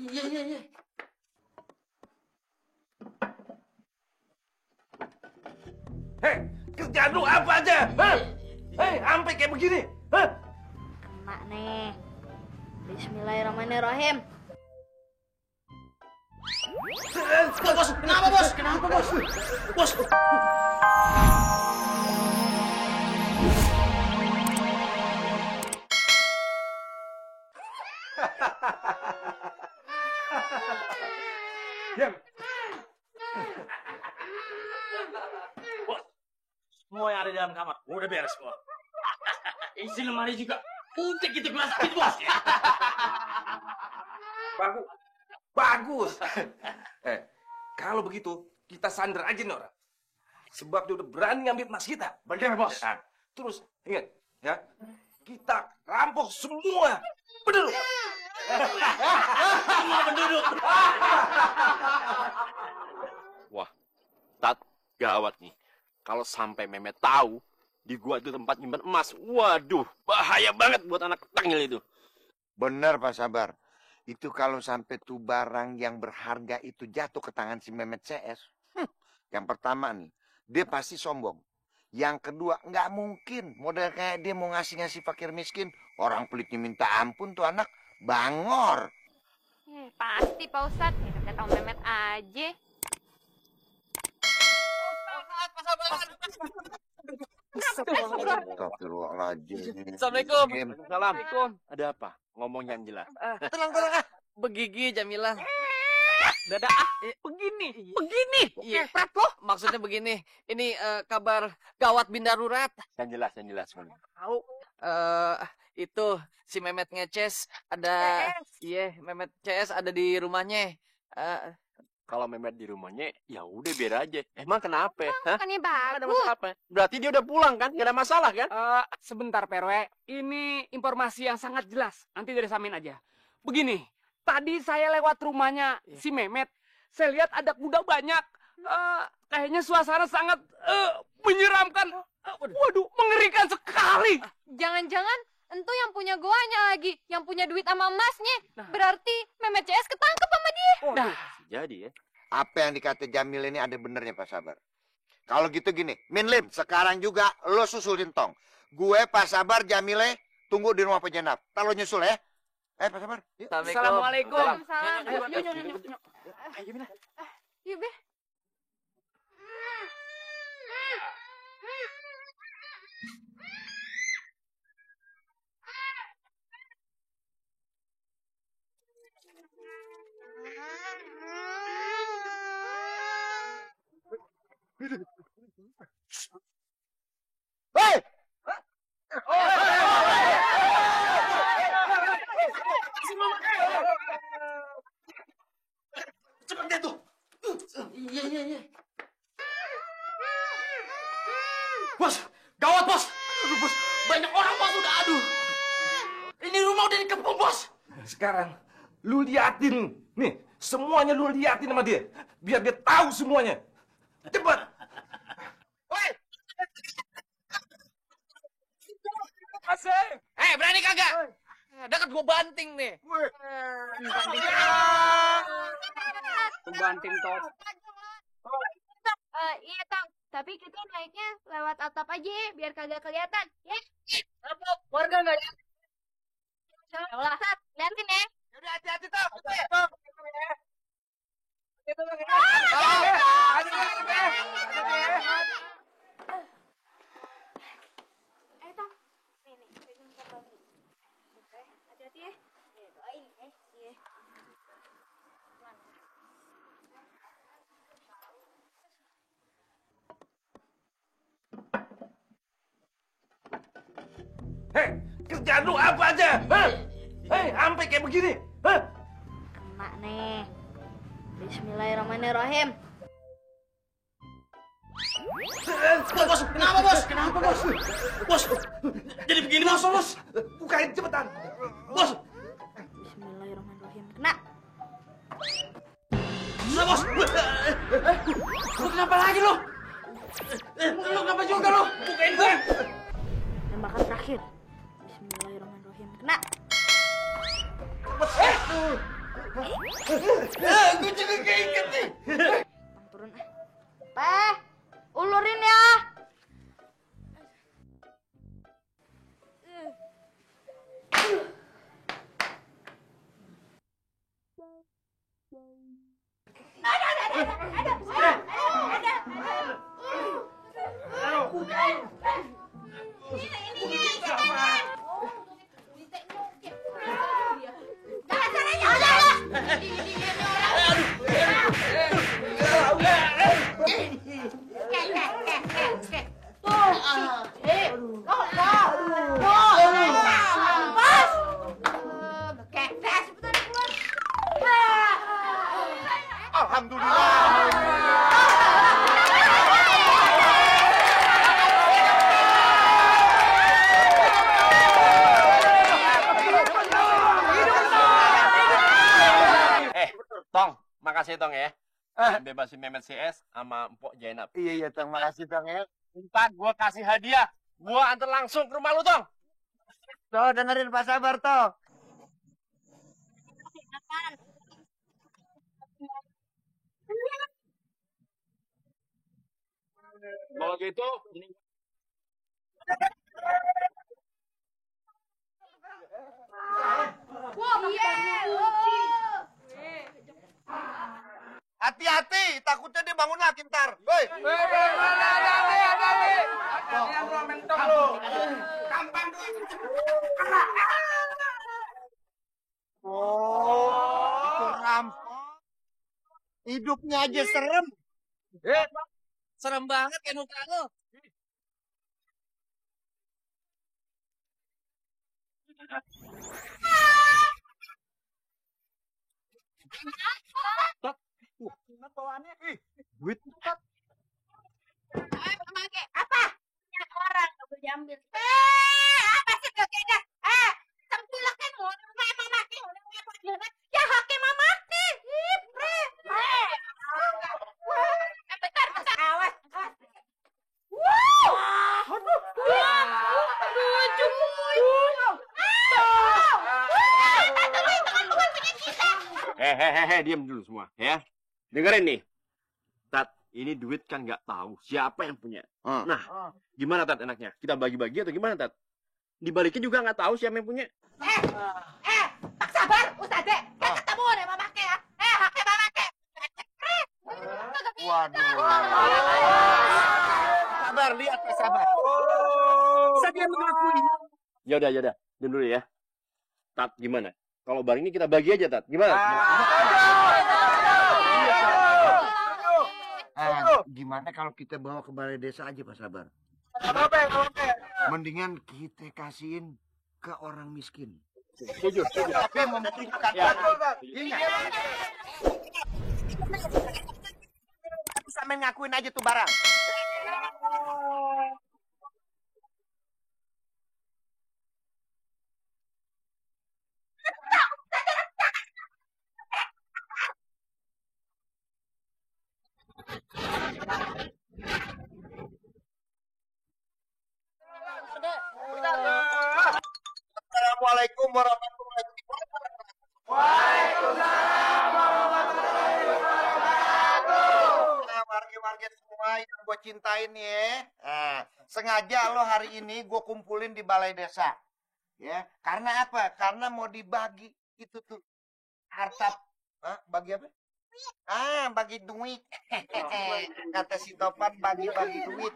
Iya, iya, iya. Hei, kerjaan lu apa aja? Hah? Hei, sampai kayak begini. Hah? Kena nih. Bismillahirrahmanirrahim. Bos, kenapa bos? Kenapa bos? Bos. Diam. Bos, semua yang ada di dalam kamar udah beres semua. Isi lemari juga. Udah kita masukin bos ya. Bagus. Bagus. Kalau begitu kita sandra aja nih orang. Sebab dia udah berani ngambil emas kita. Bener bos. Nah, terus ingat ya, kita rampok semua. Bener. Semua penduduk. Wah, Tat, gawat nih. Kalau sampai Memet tahu di gua itu tempat nyimpan emas, waduh, bahaya banget buat anak tangil itu. Benar Pak Sabar. Itu kalau sampai tuh barang yang berharga itu jatuh ke tangan si Mehmet CS. Yang pertama nih, dia pasti sombong. Yang kedua, nggak mungkin model kayak dia mau ngasih-ngasih fakir miskin. Orang pelitnya minta ampun tuh anak, bangor. Pasti Pak Ustadz. Ya kata Om Mehmet aja. Astagfirullahaladzim. Assalamualaikum. Assalamualaikum. Ada apa? Ngomong yang jelas. Tenang ah. Begigi Jamilah. Dadah begini. Iya. Maksudnya begini. Ini kabar gawat bin darurat. Yang jelas. Tahu. Itu si Mehmet ngeces ada. Iya, Mehmet CS ada di rumahnya. Kalau Memet di rumahnya, ya udah biar aja. Emang kenapa? Hah? Bukannya Ada bagus. masalah apa? Berarti dia udah pulang kan? Gak ada masalah kan? Sebentar, Perwe. Ini informasi yang sangat jelas. Nanti dari Samin aja. Begini, tadi saya lewat rumahnya si Mehmet. Saya lihat ada kuda banyak. Kayaknya suasana sangat menyeramkan. Waduh, mengerikan sekali. Jangan-jangan entu yang punya goanya lagi. Yang punya duit sama emasnya. Berarti Mehmet CS ketangkep sama dia. Nah, Jadi ya. Apa yang dikata Jamil ini ada benernya Pak Sabar. Kalau gitu gini, Minlim, sekarang juga lo susulin Tong. Gue Pak Sabar, Jamile, tunggu di rumah Pak Jenab. Ntar lo nyusul ya. Pak Sabar. Yuk. Assalamualaikum. Waalaikumsalam. Ayo, Mina. Yuk, Be. Hei! Cepat deh tuh. Iya, iya, iya. Bos, gawat bos. Aduh bos, banyak orang bos udah aduh. Ini rumah udah dikepung bos. Sekarang lu liatin nih, semuanya lu liatin sama dia, biar dia tahu semuanya. Cepat. Berani kagak? Dekat gua banting nih. Banting top. Iya, Tang. Tapi kita naiknya lewat atap aja ya, biar kagak kelihatan. Ya? Warga nggak ada. Ya Allah, Sat. Liatin ya. Udah hati-hati tuh. Ayo, Tang. Nih, pegang ntar lagi. Oke, hati-hati ya. Doain ya. Iya. Hei, kerjaan lu apa aja? Hah? Hei, sampai kayak begini. Hah? Kena nih. Bismillahirrahmanirrahim. Bos, kenapa bos? Kenapa bos? Bos, jadi begini bos. Bukain cepetan. Bos, Bismillahirrahmanirrahim. Kena. sudah bos. Lu kenapa lagi lu? Lu kenapa juga lu? Bukain gua. Tembakan terakhir. Bismillahirrahmanirrahim. Kena. Gue juga keinget nih. Bang, turun ah. Teh, ulurin ya. Tong, makasih Tong ya. Bebasin Mehmet CS sama Mpok Jainab. Iya, Tong. Makasih, Tong ya. Ntar gua kasih hadiah. Gua antar langsung ke rumah lu, Tong. Tuh, dengerin Pak Sabar, toh. Kalau gitu, Hati-hati, takutnya dia bangun lagi ntar. Woi. Oh, itu rampok. Hidupnya aja serem. Serem banget kayak muka lo. Duit. Pakai apa? Yang orang gak boleh diambil. Apa sih kakeknya? Tempulak kan mau memang mati, ya haknya mama mati. Bentar, awas. hehehe, diam dulu semua, ya. Dengerin nih. Tat, ini duit kan nggak tahu siapa yang punya. Nah, gimana Tat enaknya? Kita bagi-bagi atau gimana Tat? Dibalikin juga nggak tahu siapa yang punya. Tak sabar, Ustadz. Kan ketemu nih mama ke ya. Haknya mama ke. Waduh. Sabar, lihat Pak Sabar. Saya mengakui. Ya udah, diam dulu ya. Tat, gimana? Kalau barang ini kita bagi aja, Tat. Gimana? Gimana kalau kita bawa ke balai desa aja, Pak Sabar? Mendingan kita kasihin ke orang miskin. Setuju. Tapi membuktikan. Ingat. Sampai ngakuin aja tuh barang. Assalamualaikum warahmatullahi wabarakatuh. Waalaikumsalam warahmatullahi wabarakatuh. Nah, warga-warga semua yang gue cintain ya. Sengaja lo hari ini gue kumpulin di balai desa. Ya, karena apa? Karena mau dibagi itu tuh harta. Bagi apa? Bagi duit. Kata si Topan bagi-bagi duit.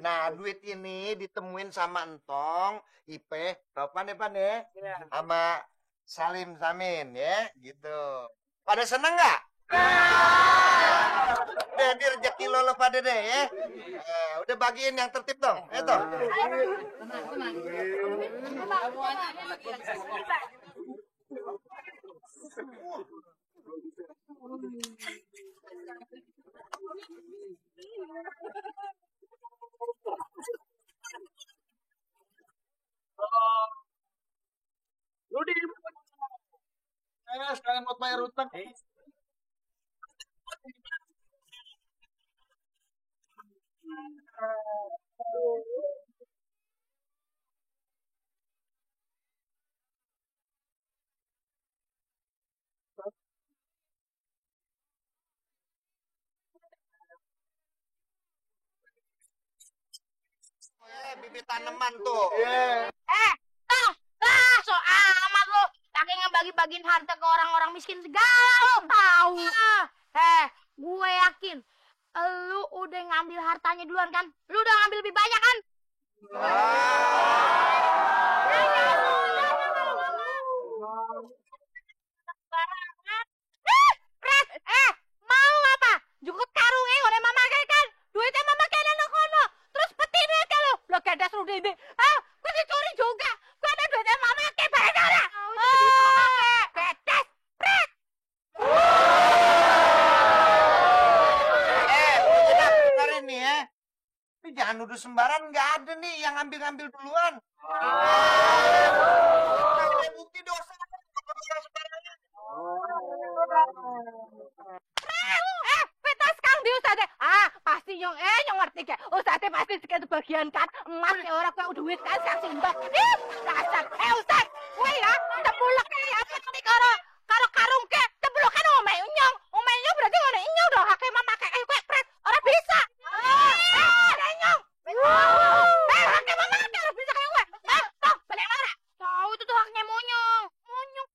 Nah, duit ini ditemuin sama Entong, Ipe, Topan ya Pan ya, sama Salim Samin ya, gitu. Pada seneng nggak? Udah di rezeki lo pada deh ya. Udah bagiin yang tertib dong. Itu. Sekalian buat bayar utang. bibit tanaman tuh. So amat lo. Pakai ngebagi-bagiin harta ke orang-orang miskin segala lo tahu. Gue yakin lu udah ngambil hartanya duluan kan? Lu udah ngambil lebih banyak kan? Mau apa? Jukut karungnya ngone mama kayak kan? Duitnya mama kayak ada kono. Terus petine ke lu. Lo kedas lu dede. Gue dicuri juga. Gue ada duitnya mama kayak bayar. Kedas. Pret. Dengerin nih ya. Tapi jangan nuduh sembaran, nggak ada nih yang ngambil-ngambil duluan. Ada bukti dosa. Petas kang di Ustadz. Pasti nyong ngerti ke. Ustadz pasti sekian bagian kan. Emas ya orang kau duit kan sang simbah. Dasar. Ustadz, gue ya cepulek ya apa nih karo karung ke. Cepulek kan omeh nyong. Omeh nyong berarti ngene nyong dong hake mama kayak gue pret. Orang bisa. Nyong. Hake mama kan orang bisa kayak gue. Tong, balik marah. Tahu itu tuh haknya monyong. Monyong.